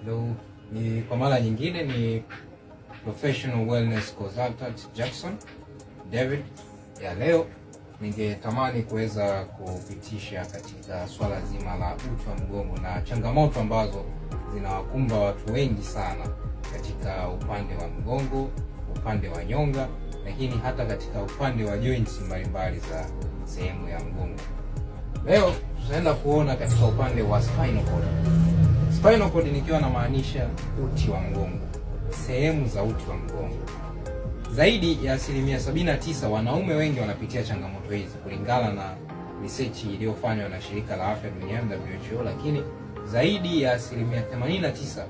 Hello. Ni kwa mara nyingine ni Professional Wellness Consultant Jackson David. Ya leo ningetamani kuweza kupitisha katika swala zima la uti wa mgongo na changamoto ambazo zinawakumba watu wengi sana katika upande wa mgongo, upande wa nyonga, lakini hata katika upande wa joints mbalimbali za sehemu ya mgongo. Leo tutaenda kuona katika upande wa spinal cord. Spinal cord nikiwa namaanisha uti wa mgongo, sehemu za uti wa mgongo. Zaidi ya 79% wanaume wengi wanapitia changamoto hizi kulingana na research iliyofanywa na shirika la afya duniani WHO, lakini zaidi ya 89%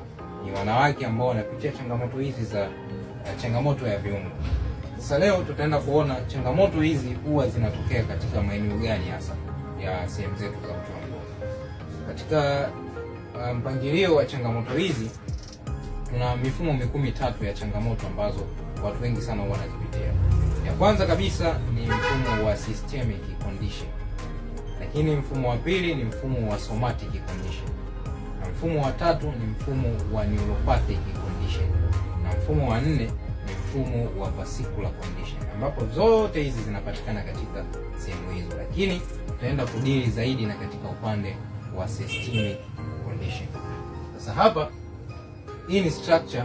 ni wanawake ambao wanapitia changamoto hizi za changamoto ya viungo. Sasa leo tutaenda kuona changamoto hizi huwa zinatokea katika maeneo gani hasa ya sehemu zetu za uti wa mgongo. Katika mpangilio wa changamoto hizi tuna mifumo mikuu mitatu ya changamoto ambazo watu wengi sana huwa wanazipitia. Ya kwanza kabisa ni mfumo wa systemic condition, lakini mfumo wa pili ni mfumo wa somatic condition, na mfumo wa tatu ni mfumo wa neuropathic condition, na mfumo wa nne ni mfumo wa vascular condition, ambapo zote hizi zinapatikana katika sehemu hizo, lakini tutaenda kudili zaidi na katika upande wa systemic condition. Sasa hapa hii ni structure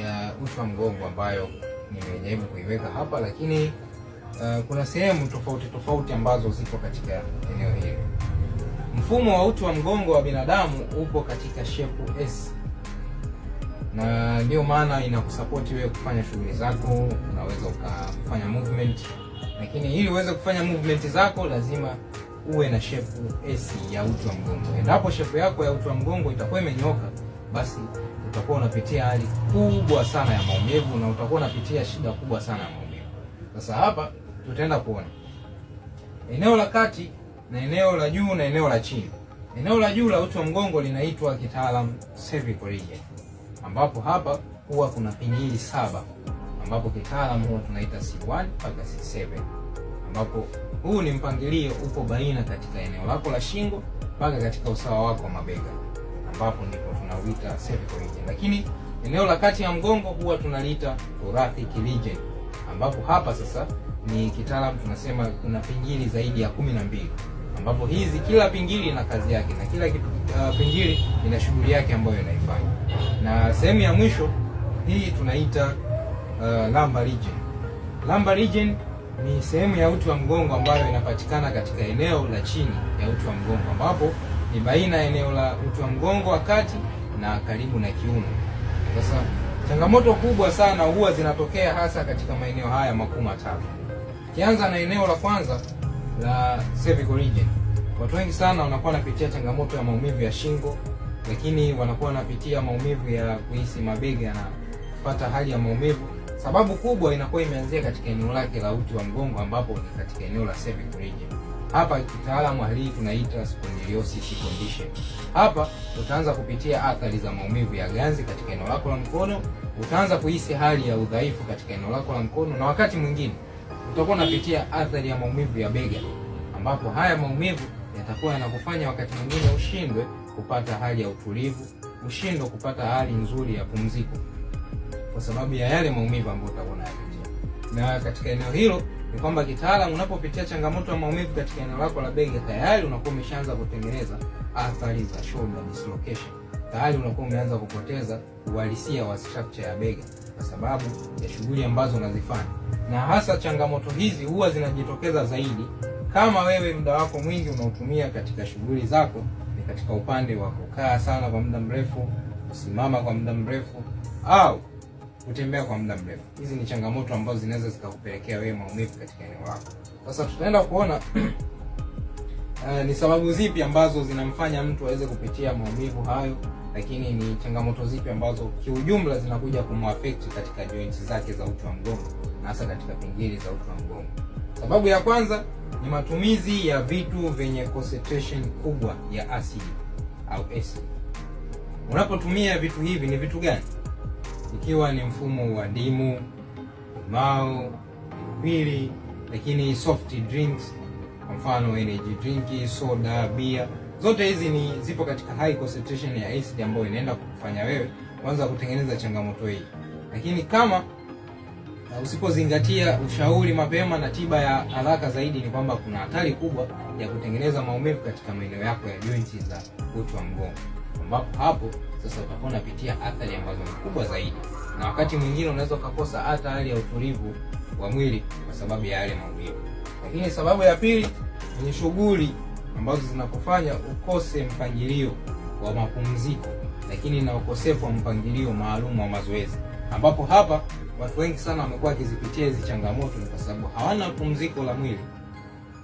ya uti wa mgongo ambayo nimejaribu kuiweka hapa, lakini kuna sehemu tofauti tofauti ambazo zipo katika eneo hili. Mfumo wa uti wa mgongo wa binadamu upo katika shape S, na ndio maana inakusapoti wewe kufanya shughuli zako. Unaweza ukafanya movement, lakini ili uweze kufanya movement zako lazima uwe na shape S ya uti wa mgongo. Endapo shape yako ya uti wa mgongo itakuwa imenyoka, basi utakuwa unapitia hali kubwa sana ya maumivu na utakuwa unapitia shida kubwa sana ya maumivu. Sasa hapa tutaenda kuona eneo la kati na eneo la juu na eneo la chini. Eneo la juu la uti wa mgongo linaitwa kitaalam cervical region, ambapo hapa huwa kuna pingili saba, ambapo kitaalam huwa tunaita C1 mpaka C7, ambapo huu ni mpangilio upo baina katika eneo lako la shingo mpaka katika usawa wako wa mabega, ambapo ndipo tunauita cervical region. Lakini eneo la kati ya mgongo huwa tunaliita thoracic region, ambapo hapa sasa ni kitaalam tunasema kuna pingili zaidi ya 12, ambapo hizi kila pingili ina kazi yake na kila pingili ina shughuli yake ambayo inaifanya. Na sehemu ya mwisho hii tunaita lumbar region. Lumbar region ni sehemu ya uti wa mgongo ambayo inapatikana katika eneo la chini ya uti wa mgongo, ambapo ni baina ya eneo la uti wa mgongo wa kati na karibu na kiuno. Sasa changamoto kubwa sana huwa zinatokea hasa katika maeneo haya makuu matatu. Kianza na eneo la kwanza la cervical region. Watu wengi sana wanakuwa wanapitia changamoto ya maumivu ya shingo, lakini wanakuwa wanapitia maumivu ya kuhisi mabega yanapata hali ya maumivu. Sababu kubwa inakuwa imeanzia katika eneo lake la uti wa mgongo, ambapo ni katika eneo la cervical region. Hapa kitaalamu hali hii tunaita spondylosis condition. Hapa utaanza kupitia athari za maumivu ya ganzi katika eneo lako la mkono, utaanza kuhisi hali ya udhaifu katika eneo lako la mkono, na wakati mwingine utakuwa unapitia athari ya maumivu ya bega, ambapo haya maumivu yatakuwa yanakufanya wakati mwingine ushindwe kupata hali ya utulivu, ushindwe kupata hali nzuri ya pumziko kwa sababu ya yale maumivu ambayo utakuwa unayapitia. Na katika eneo hilo ni kwamba kitaalamu, unapopitia changamoto ya maumivu katika eneo lako la bega, tayari unakuwa umeshaanza kutengeneza athari za shoulder dislocation. Tayari unakuwa umeanza kupoteza uhalisia wa structure ya bega kwa sababu ya shughuli ambazo unazifanya, na hasa changamoto hizi huwa zinajitokeza zaidi kama wewe muda wako mwingi unaotumia katika shughuli zako ni katika upande wa kukaa sana kwa muda mrefu, kusimama kwa muda mrefu au kutembea kwa muda mrefu. Hizi ni changamoto ambazo zinaweza zikakupelekea wewe maumivu katika eneo lako. Sasa tutaenda kuona ni sababu zipi ambazo zinamfanya mtu aweze kupitia maumivu hayo, lakini ni changamoto zipi ambazo kiujumla zinakuja kumuaffect katika joints zake za uti wa mgongo na hasa katika pingili za uti wa mgongo. Sababu ya kwanza ni matumizi ya vitu vyenye concentration kubwa ya asidi au acid. Unapotumia vitu hivi, ni vitu gani? Ikiwa ni mfumo wa ndimu, limao, pilipili, lakini soft drinks, kwa mfano energy drink, soda, bia. Zote hizi ni zipo katika high concentration ya acid ambayo inaenda kukufanya wewe kwanza kutengeneza changamoto hii. Lakini kama usipozingatia ushauri mapema na tiba ya haraka zaidi, ni kwamba kuna hatari kubwa ya kutengeneza maumivu katika maeneo yako ya jointi za uti wa mgongo, ambapo hapo sasa utakuwa unapitia athari ambazo ni kubwa zaidi, na wakati mwingine unaweza ukakosa hata hali ya utulivu wa mwili kwa sababu ya yale maumivu. Lakini sababu ya pili ni shughuli ambazo zinakufanya ukose mpangilio wa mapumziko, lakini na ukosefu wa mpangilio maalum wa mazoezi, ambapo hapa watu wengi sana wamekuwa wakizipitia hizi changamoto ni kwa sababu hawana pumziko la mwili.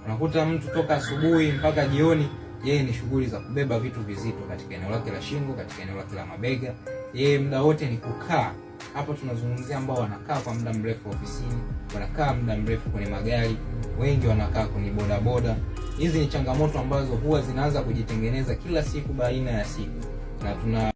Unakuta mtu toka asubuhi mpaka jioni, yeye ni shughuli za kubeba vitu vizito katika eneo lake la shingo, katika eneo lake la mabega, yeye muda wote ni kukaa. Hapa tunazungumzia ambao wanakaa kwa muda mrefu ofisini, wanakaa muda mrefu kwenye magari, wengi wanakaa kwenye bodaboda. Hizi ni changamoto ambazo huwa zinaanza kujitengeneza kila siku baina ya siku, na tuna